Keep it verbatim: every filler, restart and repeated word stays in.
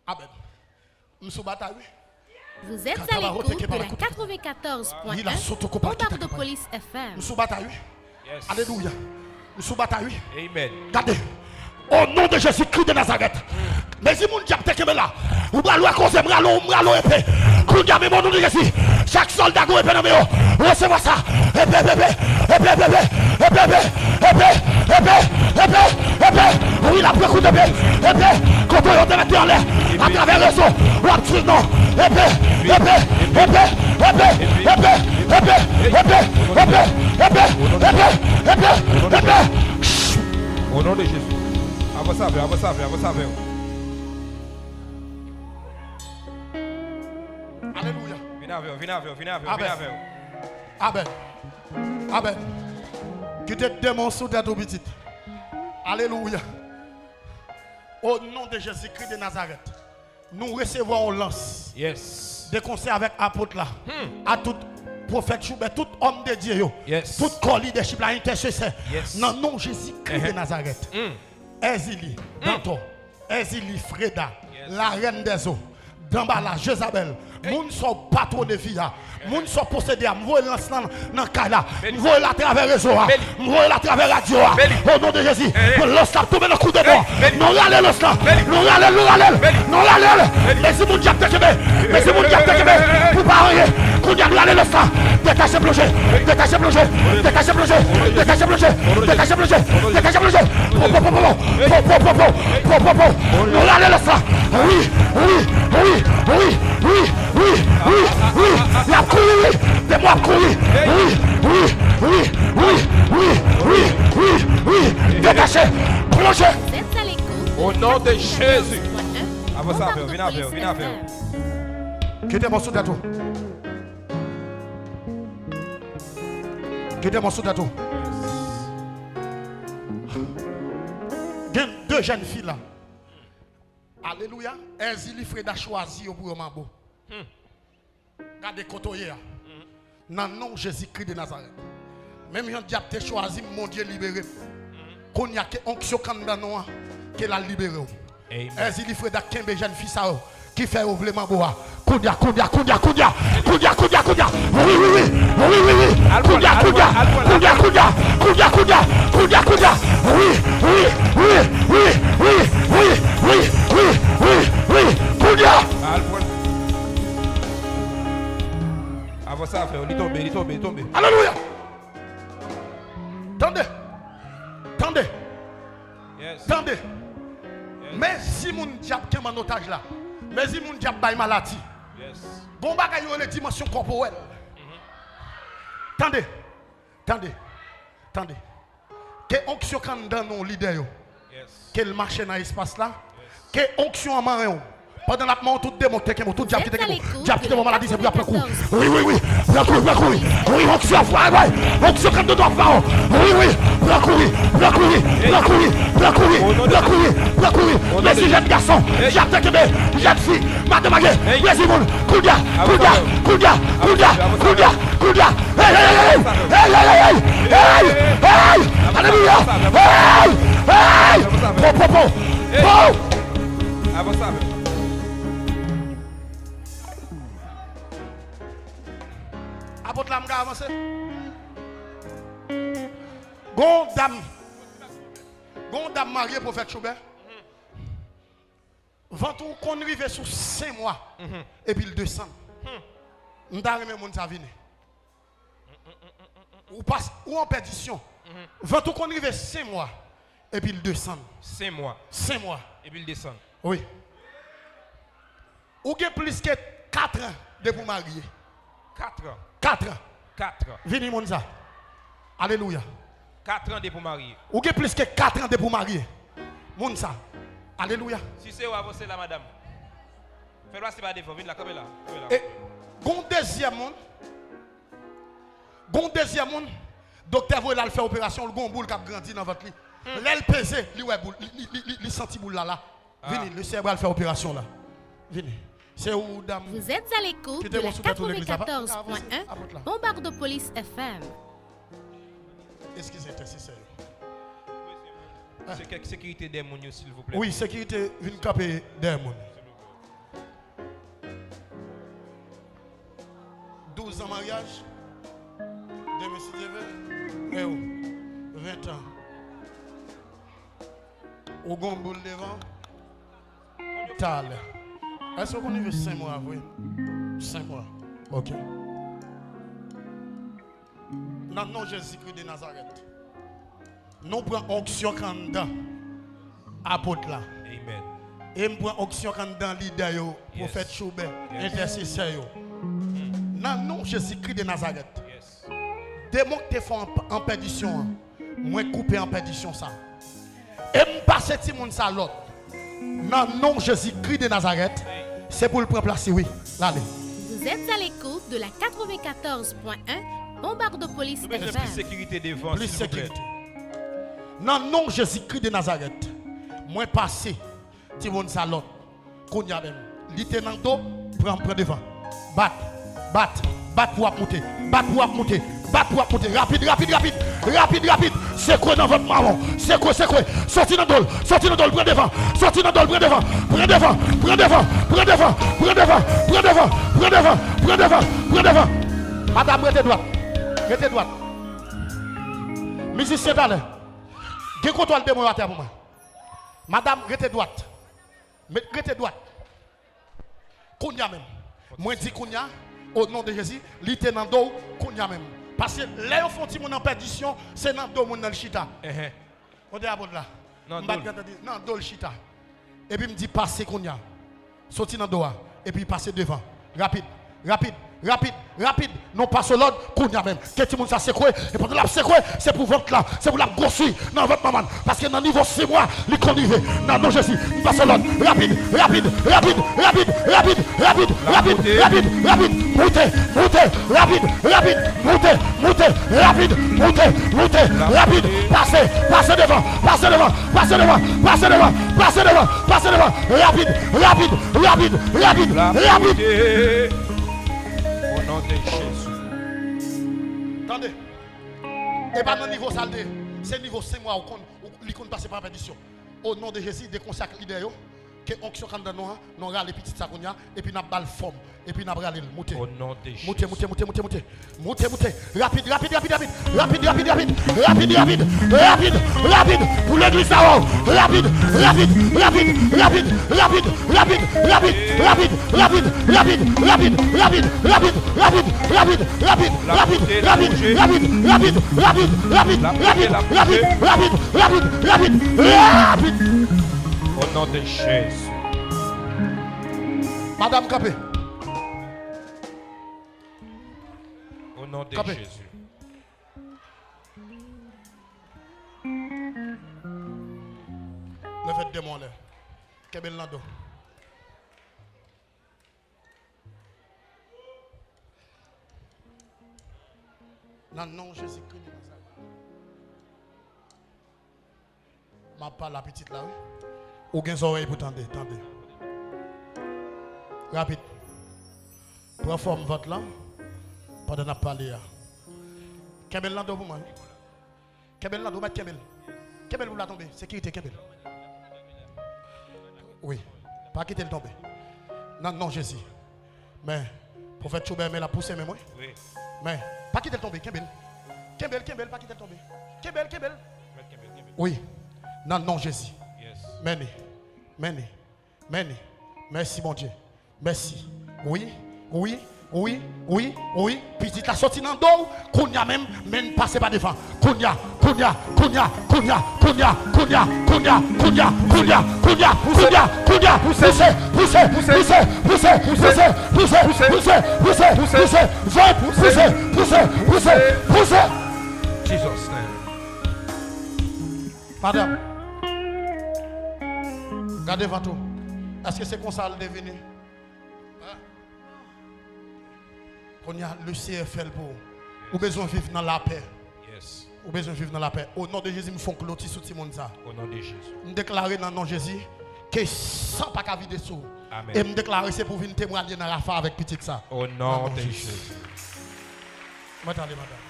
Amen. M sou batay, wi. Vous êtes à l'écoute de la quatre-vingt-quatorze point un Bombardopolis F M. M sou batay, wi. Yes. Alelouya. M sou batay, wi. Amen. Gade. O non de Jezi Kris de Nazarèt. Mezi moun dyab te kenbe la. Ou pral wè koze m rale w, m rale w epe. Kounye a menm o non de Jezi. Chak sòlda gen epe nan men yo. Resevwa sa. Epe, epe, epe. Epe, epe, epe. Epe, epe, epe. Epe, epe, epe. Wi, l ap pran kout epe. Epe, kote yo te mete anlè. Atravè rezo. W ap di non. Epe, epe, epe. Epe, epe, epe. Epe, epe, epe. Epe, epe, epe. Shh. O non de Jezi. Avanse avè, avanse avè, avanse avè. Alelouya. Vin avè w, vin avè w, vin avè w, vin Amen. Avè w. Amen. Amen. Kite demon sou tèt ou, pitit. Alelouya. O non de Jezi Kris de Nazarèt, nou resevwa yon lans. Yes. De konsè avèk apot la, hmm, a tout pwofèt Choubè, tout òm de Dye yo, yes, tout kò lidèchip la, entèsesè, yes, nan non Jezi Kris de Nazarèt. Hmm. Èzili, hmm, Dantò, Èzili, Freda, yes, Larèn dèzo, Danbala, Jezabèl, moun sa w patwone fi a, moun sa w posede a, m voye lans lan nan kay la, m voye l atravè rezo a, m voye l atravè radyo a. O non de Jezi, lans la ap tonbe nan kou demon. Nou rale lans lan, nou rale l, nou rale l, nou rale l. Mezi moun dyab te kenbe, mezi moun dyab te kenbe pou pa anyen. Kounye a nou rale lans lan. Detache plonje, detache plonje, detache plonje, detache plonje, detache plonje, detache plonje. Po, po, po, po, po. Po, po, po, po. Po, po, po. Nou rale lans lan. Wi, wi, wi, wi, wi, wi, wi, wi. Y ap kouri, wi. Demon ap kouri. Wi, wi, wi, wi, wi, wi, wi, wi. Detache. Plonje. O non de Jezi. Avanse avè w, vin avè w, vin avè w. Kite mò sou tèt ou. Kite mò sou tèt ou. Gen de jèn fi la. Alelouya. Èzili Freda chwazi yo pou yo manbo. Hmm. Gade kote w ye a. Hmm. Nan non Jezi Kris de Nazarèt. Menm jan dyab te chwazi m, Bondye libere m. Hmm. Kounye a ke onksyon k anndan non an, ke l al libere w. Amen. Èzili Freda kenbe jèn fi sa yo ki fè yo vle manbo a. Kounye a, kounye a, kounye a, kounye a. Kounye a, kounye a, kounye a. Wi, wi, wi. Wi, wi, wi. Kounye a, kounye a. Kounye a, kounye a. Kounye a, kounye a. Kounye a, kounye a. Wi, wi, wi. Kounye a. Avanse avè w, li tonbe, li tonbe, li tonbe. Alelouya. Tande. Tande. Yes. Tande. Yes. Mezi moun dyab kenbe an otaj la. Mezi moun dyab bay maladi. Yes. Gon bagay yo rele dimansyon kòporèl. Mhm. Tande. Tande. Tande. Ke onksyon k anndan non lidè yo. Yes. Ke l mache nan espas la. Yes. Ke onksyon an manyen w. Pandan l ap manyen w, tout demon ki te kenbe w, tout dyab ki te kenbe w, dyab ki te ba w maladi, se pou y ap pran kou. Wi, wi, wi. Pran kouri, pran kouri. Wi, onksyon ap bay, bay. Onksyon k anndan w ap ba w. Wi, wi. Pran kouri, pran kouri, pran kouri, pran kouri, pran kouri, pran kouri. Mezi jèn gason, dyab te kenbe, jèn fi, madanm age, mezi moun, kounye a, kounye a, kounye a, kounye a, kounye a, kounye a. Hey, hey, hey, hey, hey, hey, hey, hey, hey, alelouya, hey, hey, po, po, po, po. Avanse avè. Apot la, m ka avanse? Gon dam, gon dam marye pwofèt Choubè. Vant ou konn rive sou senk mwa, mhm, epi l desann. Hmm. M ta renmen moun sa vini. Ou pas, ou an pèdisyon. Mhm. Vant ou konn rive senk mwa, epi l desann. Senk mwa. Senk mwa. Epi l desann. Wi. Ou gen plis ke kat an depi w marye. Kat an. Kat an. Kat an. Vini moun sa. Alelouya. Kat an depi w marye. Ou gen plis ke kat an depi w marye. Moun sa. Alelouya. Si se w, avanse la, madanm. Fè l pase pa devan, vin la, kanpe la. Kanpe la. E gon dezyèm moun. Gon dezyèm moun. Doktè voye l al fè operasyon, l gon boul k ap grandi nan vant li. Hmm. Lè l peze, li wè boul, li, li, li, li, li santi boul la la. Ah. Vini, le sè pral fè operasyon la. Vini. Se ou, dam. Vous êtes à l'écoute de la quatre-vingt-quatorze point un Bombardopolis F M. Eskize, entèsesè yo. Se kèk sekirite dèyè moun yo, silvouplè. Wi, sekirite vin kanpe dèyè moun. San maryaj, demen si Dye vle, freo, ven tan. Ou gon boul devan, talè. Èske w konn rive senk mwa vre? Senk mwa. Ok. Nan non Jezikri de Nazarèt. Nou pran onksyon k anndan apot la. Amen. E m pran onksyon k anndan lidè yo, pwofèt Choubè, entèsesè yo. Nan non Jezikri de Nazarèt. Demon k te fè an, an pèdisyon an, mwen koupe an pèdisyon sa. E m pase timoun sa lòd. Nan non Jezikri de Nazarèt, se pou l pran plas li, wi. L ale. Vous êtes à l'écoute de la quatre-vingt-quatorze point un Bombardopolis F M. Plis sekirite devan, silvouplè. Nan non Jezikri de Nazarèt, mwen pase timoun sa lòd. Kounye a menm, li te nan do, pran, pran devan. Bat, bat, bat pou w ap moute, bat pou w ap moute, bat pou w ap moute. Rapid, rapid, rapid, rapid, rapid. Sekwe nan vant manman, sekwe, sekwe. Soti nan do l, soti nan do l, pran devan, soti nan do l, pran devan, pran devan, pran devan, pran devan, pran devan, pran devan, pran devan, pran devan, pran devan. Madanm, rete dwat, rete dwat. Mizisyen talè, gen kontwòl demon yo atè pou mwen. Madanm, rete dwat. Met, rete dwat. Kounye a menm. Mwen di kounye a, o non de Jezi, li te nan do w kounye a menm. Paske lè yo fè yon timoun an pèdisyon, se nan do moun nan l chita. Enhen. Kote apot la? M pa t gentan di, nan do l chita. Epi m di pase kounye a. Soti nan do a. Epi pase devan. Rapid. Rapid, rapid, rapid. Non, pase lòd, kounye a menm. Ke timoun sa sekwe, e pandan l ap sekwe, se pou vant la, se pou l ap gwosi nan vant manman l. Paske nan nivo senk mwa, li konn rive. Nan non Jezi, m pase lòd. Rapid, rapid, rapid. Moute, moute, rapid, rapid. Moute, moute, rapid. Moute, moute, rapid. Pase, pase devan, pase devan, pase devan, pase devan, pase devan, pase devan. Rapid, rapid, rapid, rapid, rapid. O non de Jezi. Tande. E pa nan nivo sa l te ye. Se nivo senk mwa ou konn, ou, li konn pase pa pèdisyon. O non de Jezi, dekonse ak lidè yo. Ke onksyon k anndan nou an, nou rale pitit sa kounye a, epi n ap ba l fòm, epi n ap rale l. Moute. O non de Jezi. Moute, moute, moute, moute, moute. Moute, moute. Rapid, rapid, rapid, rapid. Rapid, rapid, rapid. Rapid, rapid, rapid. Rapid, rapid, rapid. Pou legliz sa, waw. Rapid, rapid, rapid, rapid. Rapid, rapid, rapid, rapid. O non de Jezi. Madanm, kanpe. O non de Jezi. Leve demon anlè. Kenbe l nan do. Nan non Jezikri de Nazarèt. M ap pale a pitit la, wi. Ou gen zòrèy pou tande, tande. Rapid. Pran fòm vant lan pandan n ap pale a. Kenbe l nan do pou mwen, wi. Kenbe l nan do, mèt kenbe l. Kenbe l pou l pa tonbe. Sekirite, kenbe l. Wi. Pa kite l tonbe. Nan non Jezi. Men, pwofèt Choubè, men l ap pouse menm, wi. Wi. Men, pa kite l tonbe, kenbe l. Kenbe l, kenbe l, pa kite l tonbe. Kenbe l, kenbe l. Mèt kenbe l, kenbe l. Wi. Nan non Jezi. Yes. Mennen. Mennen. Mennen. Mèsi, Bondye. Mèsi. Wi, wi, wi, wi, wi. Pitit la soti nan do w. Kounye a menm, men pase pa devan. Kounye a, kounye a, kounye a, kounye a, kounye a, kounye a, kounye a, kounye a, kounye a, kounye a, kounye a, kounye a. Pouse, pouse, pouse, pouse, pouse, pouse, pouse, pouse, pouse, pouse, pouse, pouse, pouse, pouse. Jesus name. Madanm, gade vant ou. Èske se konsa l te vini? Hein? Kounye a, Leseyè fè l pou ou. Ou bezwen viv nan lapè. Yes. Ou bezwen viv nan lapè. O non de Jezi, m fè yon kloti sou timoun sa. O non de Jezi. M deklare nan non Jezi ke san pa ka vide sou ou. Amen. E m deklare se pou vin temwanye nan Rafa avèk pitit sa. O non de Jezi. Mwen t ale, madanm.